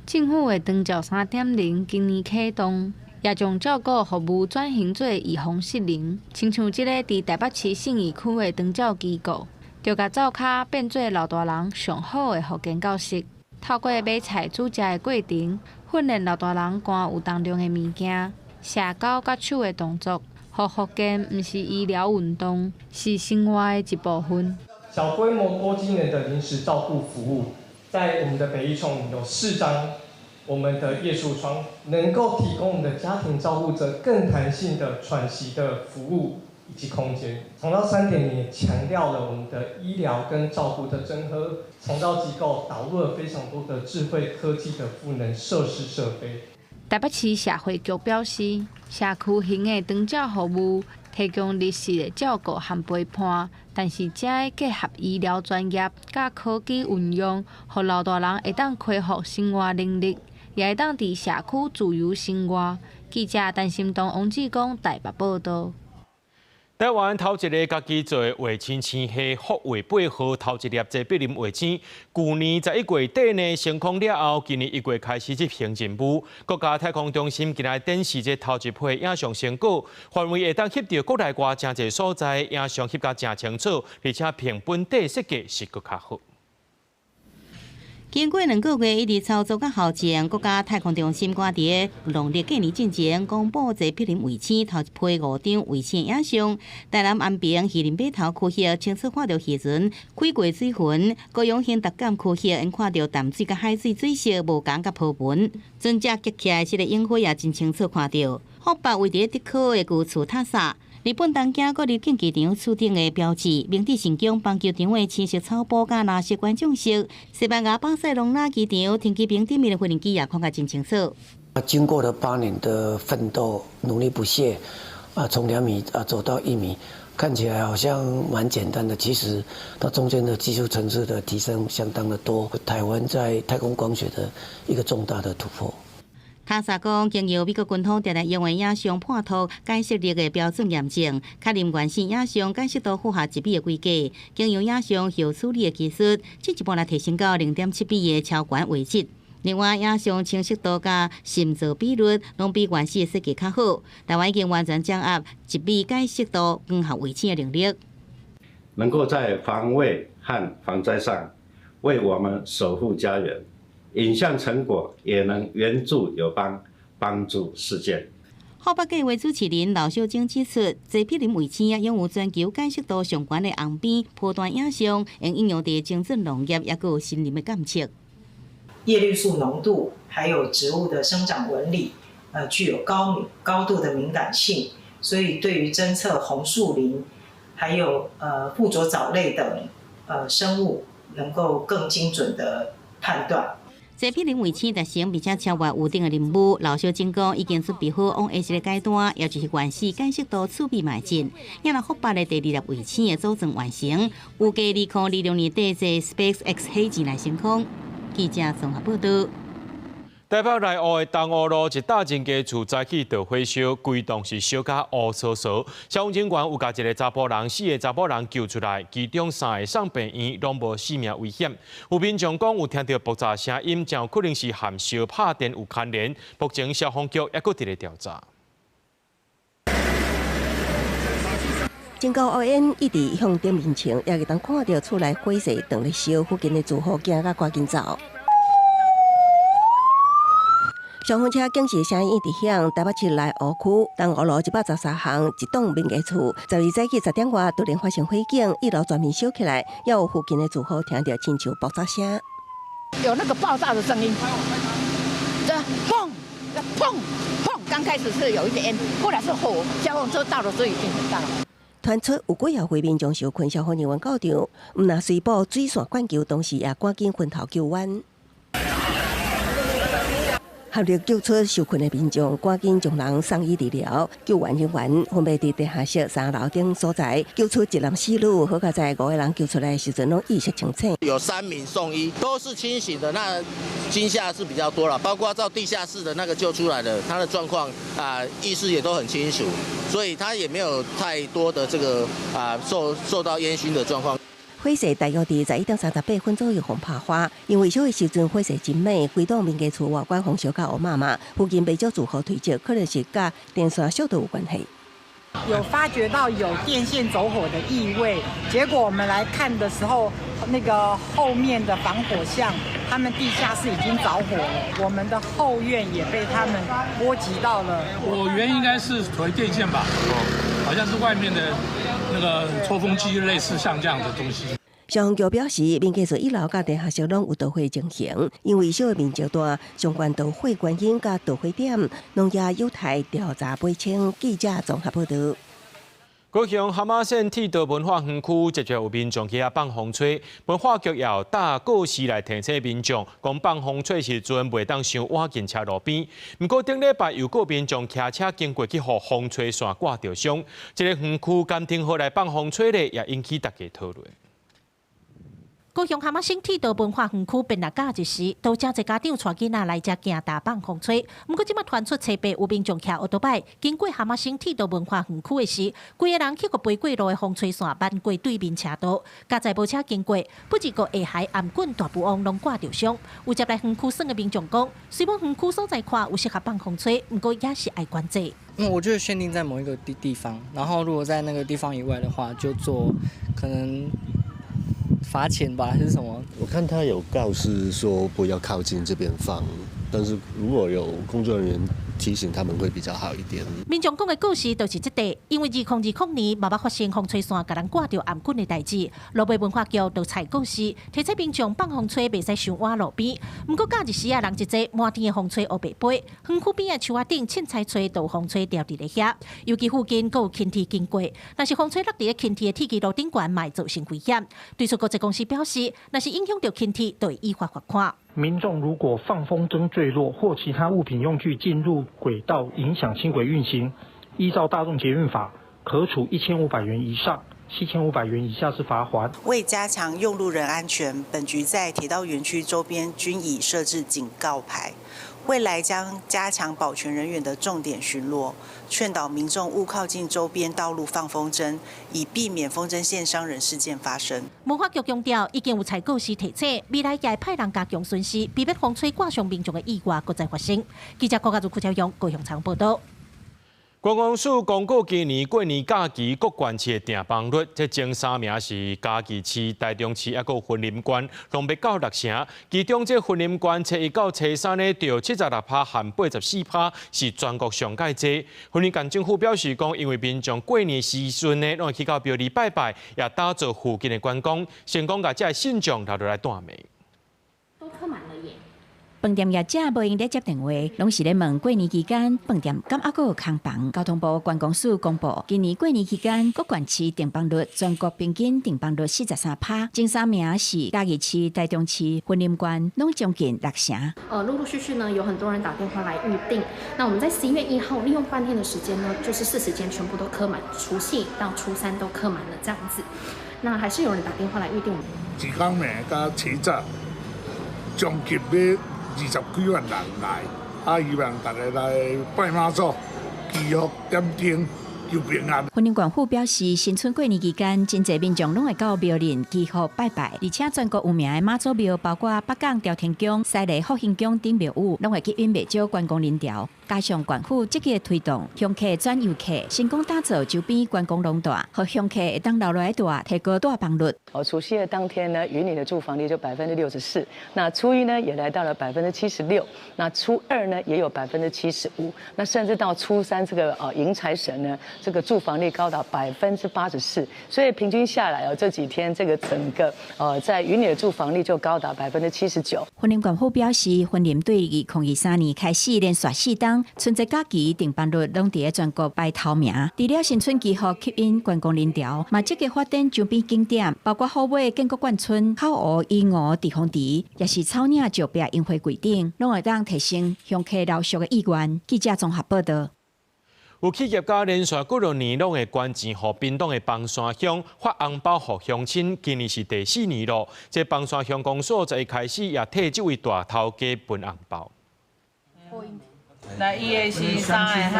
政府的長照3.0今年啟動，也將照顧服務轉型做預防失能，親像這個佇台北市信義區的長照機構，就共灶跤變做老大人上好的復健教室，透過買菜煮食的過程，訓練老大人搬有重量的物件、社交佮手的動作，予復健毋是醫療運動，是生活的一部分。小規模多機能的臨時照顧服務，在我們的北醫創有4張我們的頁數窗，能夠提供我們的家庭照顧者更彈性的喘息的服務以及空間。長照3.0也強調了我們的醫療跟照顧的整合，長照機構導入了非常多的智慧科技的賦能設施設備。台北市社會局表示，社區型的長照服務，提供日式的照顧和陪伴，但是這會結合醫療專業佮科技運用，予老大人會當恢復生活能力，也會當佇社區自由生活。記者陳心東、王志剛台北報道。台灣頭一个家己做的衛星星系福衛八號頭一粒濟比林衛星，舊年11月底呢升空了後，今年1月開始執行任務。國家太空中心今日展示這頭一批影像成果，範圍會當翕著國內外誠濟所在，影像翕甲誠清楚，而且憑本底設計是閣較好。經過2個月一直操作佮校正，國家太空中心趕佇農曆過年進前公布濟比林衛星頭一批5張衛星影像。台南安平漁人碼頭區域清楚看著漁船開過水痕，高雄興達港區域𪜶看著淡水佮海水水色無仝佮波紋，船隻激起來這个影火也真清楚看著。福北位佇竹科的舊厝塔薩。日本東京國立競技場厝頂的標誌，明治神宮棒球場的青色草埔佮藍色觀眾席，西班牙巴塞隆納機場停機坪頂面的飛行機也看甲真清楚。經過了8年的奮鬥，努力不懈，啊，從2米啊走到1米，看起來好像蠻簡單的，其實它中間的技術層次的提升相當的多。台灣在太空光學的一個重大的突破。卡薩講，經由美國軍方定定用的影像判讀解析力的標準驗證，確認原始影像解析度符合1米的規格。經由影像後處理的技術，進一步來提升到0.7米的超懸畫質。另外，影像清晰度佮深噪比率攏比原始的設計較好。台灣已經完全掌握1米解析度光學衛星的能力，能夠在防衛和防災上為我們守護家園。影像成果也能援助友邦，幫助世界。福北計畫主持人劉小晶指出，濟比林衛星擁有全球解析度上懸的紅邊波段影像，會應用佇精準農業，抑閣有森林的監測。葉綠素濃度，還有植物的生長紋理，具有高度的敏感性，所以對於偵測紅樹林，還有附着藻類等生物，能夠更精準的判斷。濟比林衛星達成並且超越預定的任務，劉小晶講已經準備好往下一個階段，也就是原始解析度儲備邁進。也若福八的第二粒衛星的組裝完成，預計2026年底坐 SpaceX 火箭來升空。記者綜合報道。台北內湖的東湖路一搭前家厝早起著火燒，規棟是燒甲烏趖趖。消防人員有共一个查埔人、四个查某人救出來，其中三个送病院，攏無性命危險。有民眾講有聽著爆炸聲音，誠有可能是和燒拍電有牽連。目前消防局猶閣佇咧調查。真高烏煙一直向頂面衝，也會當看著厝內火勢當咧燒，附近的住戶驚甲趕緊走。消防車警示聲音一直響，台北市內湖區東湖路113巷一棟民家厝，12早起10點外突然發生火警，一樓全面燒起來，也有附近的住戶聽著親像爆炸聲。有那個爆炸的聲音，這砰砰砰，剛開始是有一點煙，後來是火，消防車到的時候已經很大了。傳出有幾戶民眾受困，消防人員到場，毋但隨布水線灌救，同時也趕緊分頭救援。合力救出受困的民眾，趕緊將人送醫治療。救援人員分別佇地下室三樓頂所在救出一男四女，好佳哉五個人救出來的時陣攏意識清醒。有三名送醫，都是清醒的。那驚嚇是比較多了，包括到地下室的那個救出來的，他的狀況啊，意識也都很清楚，所以他也沒有太多的這個啊受到煙燻的狀況。火勢大約佇11點38分左右予拍花，因為燒的時陣火勢真猛，規棟民家厝外觀予燒甲烏麻麻，附近袂少住戶推測可能是佮電線燒著有關係。有發覺到有電線走火的異味，結果我們來看的時候，那個後面的防火巷，他們地下室已經著火了，我們的後院也被他們波及到了。火源應該是屬於電線吧，好像是外面的那個抽風機，類似像這樣的東西。消防局表示，民家厝一樓佮地下室攏有著火情形，因為燒的面積大，相關著火原因佮著火點，攏也有待調查釐清。記者綜合報道。高雄哈瑪星鐵道文化園區接著有民眾去遐放風吹，文化局也有貼告示來提醒民眾，講放風吹時陣袂當傷倚近車路邊。毋過頂禮拜又閣有民眾騎車經過去予風吹線割著傷，這个園區敢停予來放風吹咧，也引起大家討論。高雄哈瑪星鐵道文化園區變來假日時，都誠濟家長帶囡仔來遮行踏放風吹。毋過這擺傳出冊八有民眾騎歐多擺經過哈瑪星鐵道文化園區的時，規个人去予飛過路的風吹線挽過對面車道，佳哉無車經過，不只閣下骸頷頸大埔翁攏割著傷。有接來園區耍的民眾講，雖罔園區所在看有適合放風吹，毋過也是愛管制。那我覺得限定在某一個地方，然後如果在那個地方以外的話，就做可能罰錢吧，還是什麼？我看他有告示說不要靠近這邊放，但是如果有工作人員提醒他們會比較好一點。民眾講的故事就是這塊，因為2020年嘛捌發生風吹線共人割著頷頸的代誌，路尾文化局就採告示，提醒民眾放風吹袂使傷倚路邊。毋過假日時啊，人一濟，滿天的風吹烏白飛，園區邊的樹仔頂凊彩揣都有風吹掉佇咧遐，尤其附近閣有輕鐵經過，若是風吹落佇咧輕鐵的鐵枝路頂懸，嘛會造成危險。對此，國際公司表示，若是影響著輕鐵，就會依法罰款。民眾如果放風箏墜落或其他物品用具進入軌道，影響輕軌運行，依照大眾捷運法，可處1500元以上7500元以下之罰鍰。為加強用路人安全，本局在鐵道園區周邊均已設置警告牌，未來將加強保全人員的重點巡邏，勸導民眾勿靠近周邊道路放風箏，以避免風箏線傷人事件發生。文化局強調，已經有採告示提醒，未來也會派人加強巡視，避免風吹割傷民眾的意外閣再發生。記者郭家如、柯超勇高雄採訪報道。觀光署公告今年過年假期各縣市的訂房率，這前三名是嘉義市、台中市，抑閣有雲林縣，攏欲到六成。其中這雲林縣初一到初三呢，著76%和84%，是全國上蓋濟。雲林縣政府表示講，因為民眾過年時陣呢，攏會去到廟裡拜拜，也打造附近的觀光，成功共這个信眾留落來帶暝。都客滿了耶。飯店業者無閒咧接電話，攏是咧問過年期間飯店敢猶閣有空房。交通部觀光署公布，今年過年期間各縣市訂房率全國平均訂房率43%，前三名是嘉義市、台中市、雲林縣，攏將近六成。陸陸續續呢，有很多人打電話來預訂。那我們在11月1號利用半天的時間呢，就是40間全部都客滿，除夕到初三都客滿了這樣子。那還是有人打電話來預訂。一工暝佮起早，將近欲20幾萬人來，啊，希望大家來拜媽祖，祈福點燈，求平安。雲林縣府表示，新春過年期間，真濟民眾攏會到廟裡祈福拜拜，而且全國有名的媽祖廟，包括北港朝天宮、西螺福興宮等廟宇，攏會吸引袂少觀光人潮。加上縣府積極推動鄉客轉遊客，成功打造周邊觀光廊帶，予鄉客會當留落來蹛，提高蹛房率。哦，除夕的當天呢，雲林的住房率就64%，那初一呢也來到了76%，那初二呢也有75%，那甚至到初三這個迎財神呢，這個住房率高達84%，所以平均下來哦，這幾天這個整個在雲林的住房率就高達79%。雲林縣府表示，雲林對2023年開始連續4冬春節假期訂房率攏佇咧全國排頭名。除了新春祈福吸引觀光人潮，嘛積極發展周邊景點，包括虎尾建國貫村、口湖、鶯湖、池風池，抑是草嶺石壁櫻花季等，攏會當提升鄉客留宿的意願。記者綜合報道。有企業家連續幾落年攏會捐錢予屏東的枋山鄉發紅包予鄉親，今年是第四年咯。這枋山鄉公所十一開始也替這位大頭家分紅包。來，伊的是三个哈，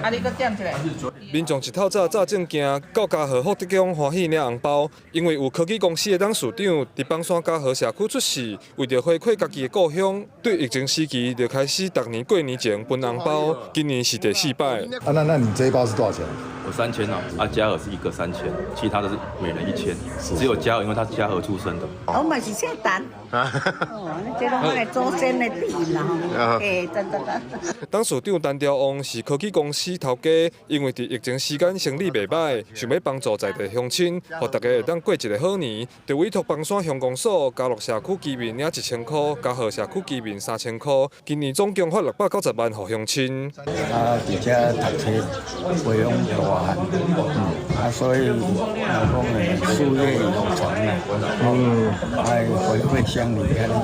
啊，你閣點一个。民眾一透早早正行到嘉禾福德宮歡喜領紅包，因為有科技公司的董事長佇枋山嘉禾社區出世，為著回饋家己的故鄉，對疫情時期就開始逐年過年前分紅包，今年是第四擺。啊，那你這一包是多少錢？我3000哦，啊，嘉禾是一個3000，其他的是每人1000，只有嘉禾，因為他是嘉禾出生的。我嘛是姓陳。哦，這攏我的祖先的地啦吼，哎，真真真。董事長陳朝旺是科技公司頭家，因為佇疫情時間生理袂䆀，想欲幫助在地鄉親，予大家會當過一个好年，就委託枋山鄉公所加樂社區居民領1000箍，嘉禾社區居民3000箍。今年總共發690萬予鄉親。啊，佇遮讀冊，培養大漢，啊，所以人講誒，事業有成啦，愛回饋鄉里。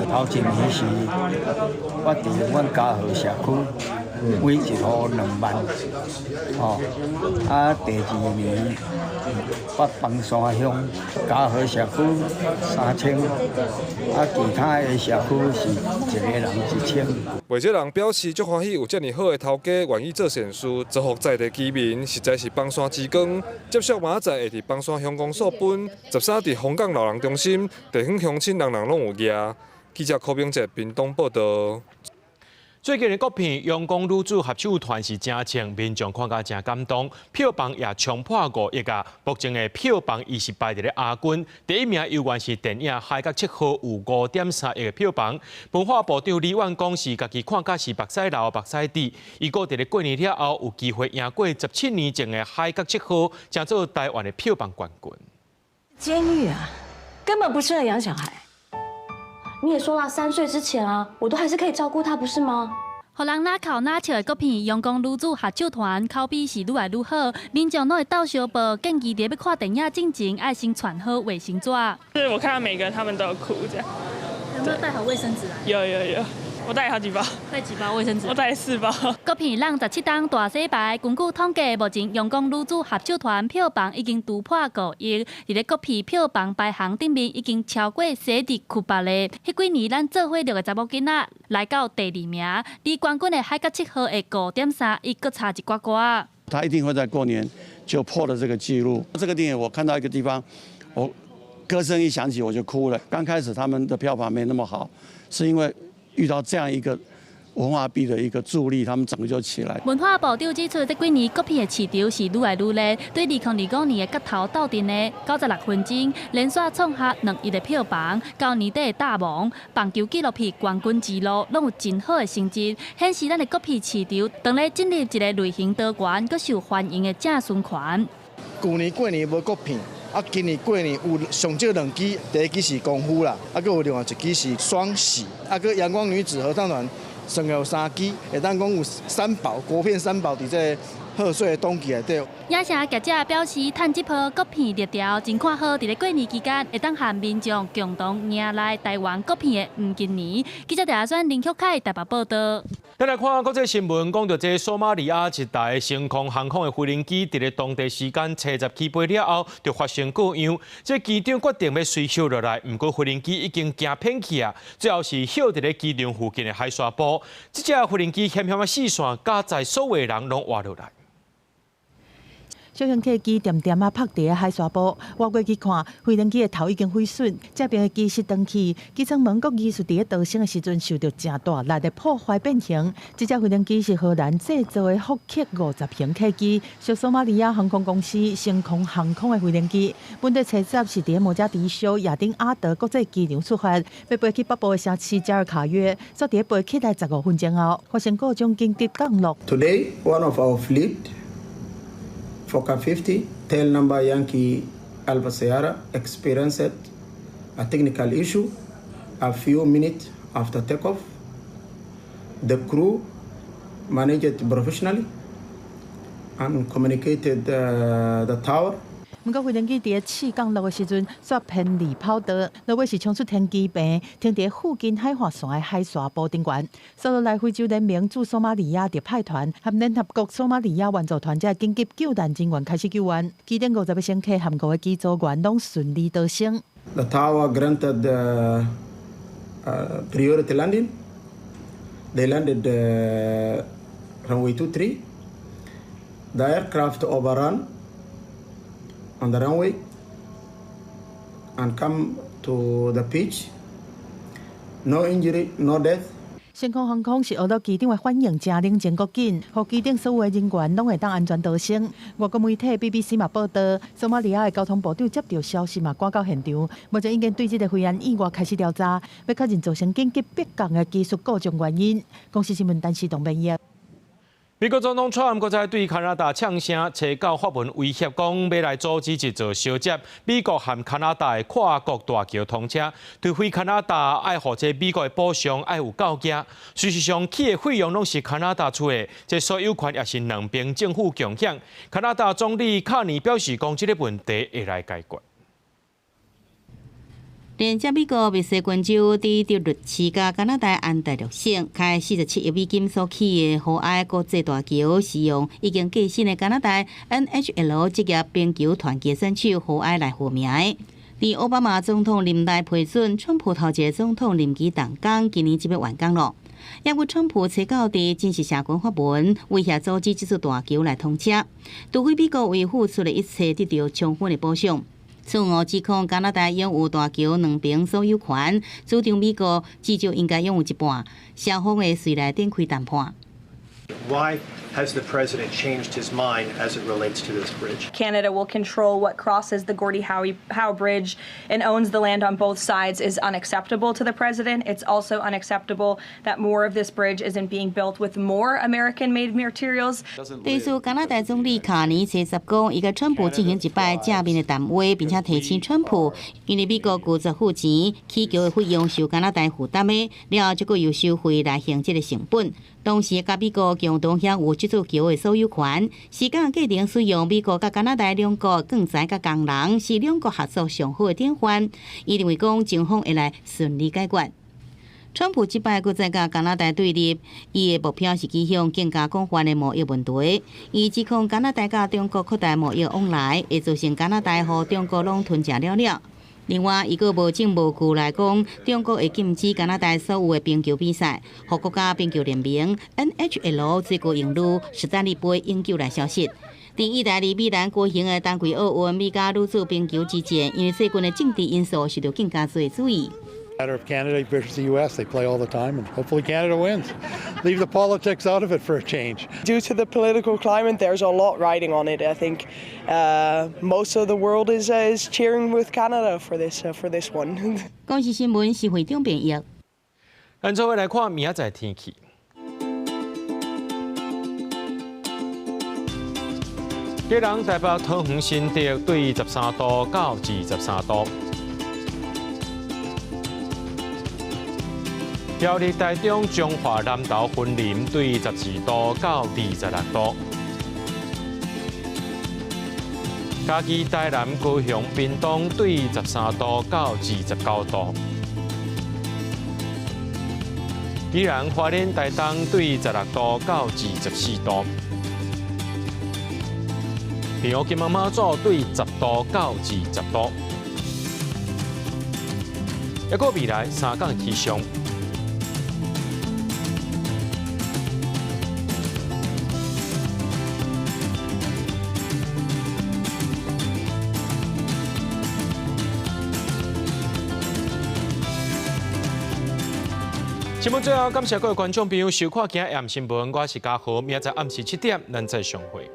頭一年是我佇阮嘉禾社區，每一戶2萬，哦，啊，第二年發枋山鄉嘉禾社區3000，啊，其他的社區是一个人1000。袂少人表示足歡喜有遮爾好的頭家願意做善事，造福在地居民，實在是枋山之光。接續明仔載會佇枋山鄉公所分，13佇楓港老人中心，地方鄉親人人攏有額。記者柯明哲屏東報導。最近的國片《陽光女子合唱團》是誠衝，民眾看甲誠感動，票房也衝破5億啊！目前的票房伊是排佇咧亞軍，第一名猶原是電影《海角七號》有5.3億的票房。文化部長李萬剛是家己看甲是目屎流目屎滴，伊閣佇咧過年了後有機會贏過17年前的《海角七號》，成做台灣的票房冠軍。監獄啊，根本不適合養小孩。你也說了，3歲之前啊，我都還是可以照顧他，不是嗎？予人若哭若笑的國片《陽光女子合唱團》口碑是愈來愈好，民眾攏會鬥相報，建議佇欲看電影進前愛先傳好衛生紙。是我看到每個他們都有哭，這樣。有沒有帶好衛生紙來？有有有，我帶好幾包。帶幾包衛生紙？我帶四包。國片攏17冬大洗牌，根據統計，目前《陽光女子合唱團》票房已經突破5億，佇咧國片票房排行頂面已經超過西佇庫巴咧。彼幾年咱做伙錄的查某囡仔來到第二名，離冠軍的海角七號的5.3億，閣差一寡寡。他一定會在過年就破了這個紀錄。這個電影我看到一個地方，我歌聲一響起我就哭了。剛開始他們的票房沒那麼好，是因為遇到這樣一個文化幣的一個助力，他們整個就起來。文化部長指出，這幾年國片的市場是愈來愈熱，對2025年的角頭鬥陣的96分鐘，連續創下2億的票房，到年底的大王棒球紀錄片冠軍之路，攏有真好的成績，顯示咱的國片市場當咧進入一個類型多元、閣受歡迎的正循環。舊年過年無國片。啊，今年過年有上少兩支，第一支是功夫啦，啊，閣有另外一支是雙喜，啊，閣陽光女子合唱團，算有三支，會當講有三寶，國片三寶佇這个賀歲的檔期內底。影城業者表示，趁這波國片熱潮真看好，佇咧過年期間會當和民眾共同迎來台灣國片的黃金年。記者鄭阿選、林旭凱台北報導。咱來看國際新聞，講著這索馬利亞一台星空航空的飛行機，佇咧當地時間初十起飛了後，就發生故障。這機長決定欲隨翕落來，毋過飛行機已經行偏去啊，最後是翕佇咧機場附近的海沙埔。這隻飛行機險險仔四散，駕載所有人攏活落來。小型客機恬恬仔泊佇咧海沙埔，倚過去看，飛行機的頭已經毀損，這邊的機室斷去，機艙門閣疑似佇咧逃生的時陣受著誠大力的破壞變形。這隻飛行機是荷蘭製造的福克50型客機，屬索馬利亞航空公司星空航空的飛行機。本地初十是佇咧摩加迪修亞丁阿德國際機場出發，欲飛去北部的城市加爾卡約，煞佇咧飛起來15分鐘後，發生故障緊急降落。 Today, one of our fleet, Fokker 50, tail number Yankee Alpha Sierra, experienced a technical issue a few minutes after takeoff. The crew managed it professionally and communicated the tower. 毋過飛行機佇咧試降落的時陣，煞偏離跑道，落尾是衝出天機棚，停佇咧附近海岸線的海沙埔頂懸。紲落來非洲聯盟駐索馬利亞特派團和聯合國索馬利亞援助團這緊急救難人員開始救援，機頂50個乘客和五個機組員攏順利逃生。 The tower granted priority landing. They landed runway 23. The aircraft overrun on the runway and come to the pitch. No injury, no death. 星空航空是呵咾機長的反應誠冷靜閣緊，予機頂所有的人員攏會當安全逃生。外國媒體 BBC 嘛報導，索馬利亞的交通部長接著消息嘛趕到現場，目前已經對這个飛安意外開始調查，欲確認造成緊急迫降的技術故障原因。公視新聞陳時東編譯。美國總統川普閣再對加拿大嗆聲，揣九發文威脅講，欲來阻止這座相接美國和加拿大的跨國大橋通車，除非加拿大愛予這美國的補償愛有夠額。事實上，起的費用攏是加拿大出的，這所有權也是兩邊政府共享。加拿大總理卡尼表示講，這个問題會來解決。連接美國密西根州佇德律市佮加拿大安大略省開47億美金所起的和愛國際大橋，是用已經過身的加拿大 NHL 職業冰球團結選手何埃來號名的。佇奧巴馬總統任內批准，川普頭一个總統任期動工，今年這欲完工囉。抑閣川普揣九佇正式社群發文，威脅阻止這座大橋來通車，除非美國為付出的一切得著充分的補償。此外，指控加拿大擁有大橋兩邊所有權，主張美國至少應該擁有一半，雙方會隨來展開談判。 Why has the president changed his mind as it relates to this bridge? Canada will control what crosses the Gordie Howe Bridge and owns the land on both sides is unacceptable to the president. It's also unacceptable that more of this bridge isn't being built with more American-made materials. 對此，加拿大總理卡尼揣十講，伊佮川普進行一擺正面的談話，並且提醒川普，因為美國拒絕付錢，起橋的費用是由加拿大負擔的，了後這閣又收費來還這个成本。同時，佮美國共同享有這座橋的所有權，時間過程使用美國佮加拿大兩國鋼材佮工人，是兩國合作上好的典範。伊認為講，情況會來順利解決。川普這擺閣再佮加拿大對立，伊的目標是指向更加廣泛的貿易問題。伊指控加拿大佮中國擴大貿易往來，會造成加拿大予中國攏吞食了了。另外，伊閣無證無據來講，中國會禁止加拿大所有的冰球比賽，予國家冰球聯盟 NHL 最高榮譽史丹利杯永久來消失。佇意大利米蘭舉行的冬季奧運美加女子冰球之戰，因為最近的政治因素受著更加濟注意。 Matter of Canada versus the U.S. They play all the time, and hopefully Canada wins. Leave the politics out of it for a change. Due to the political climate, there's a lot riding on it. I think most of the world is cheering with Canada for this one. 公視新聞是會長編譯。咱做伙來看明仔載天氣。基隆、台北、桃園、新竹對13度到23度。苗栗、台中、彰化、南投、雲林對12度到26度。嘉義、台南、高雄、屏東對13度到29度。宜蘭、花蓮、台東對16度到24度。澎湖、金門、馬祖對10度到20度。抑閣未來3工氣象。新聞最後，感謝各位觀眾朋友收看今日暗新聞，我是嘉豪，明仔載暗時7點，咱再相會。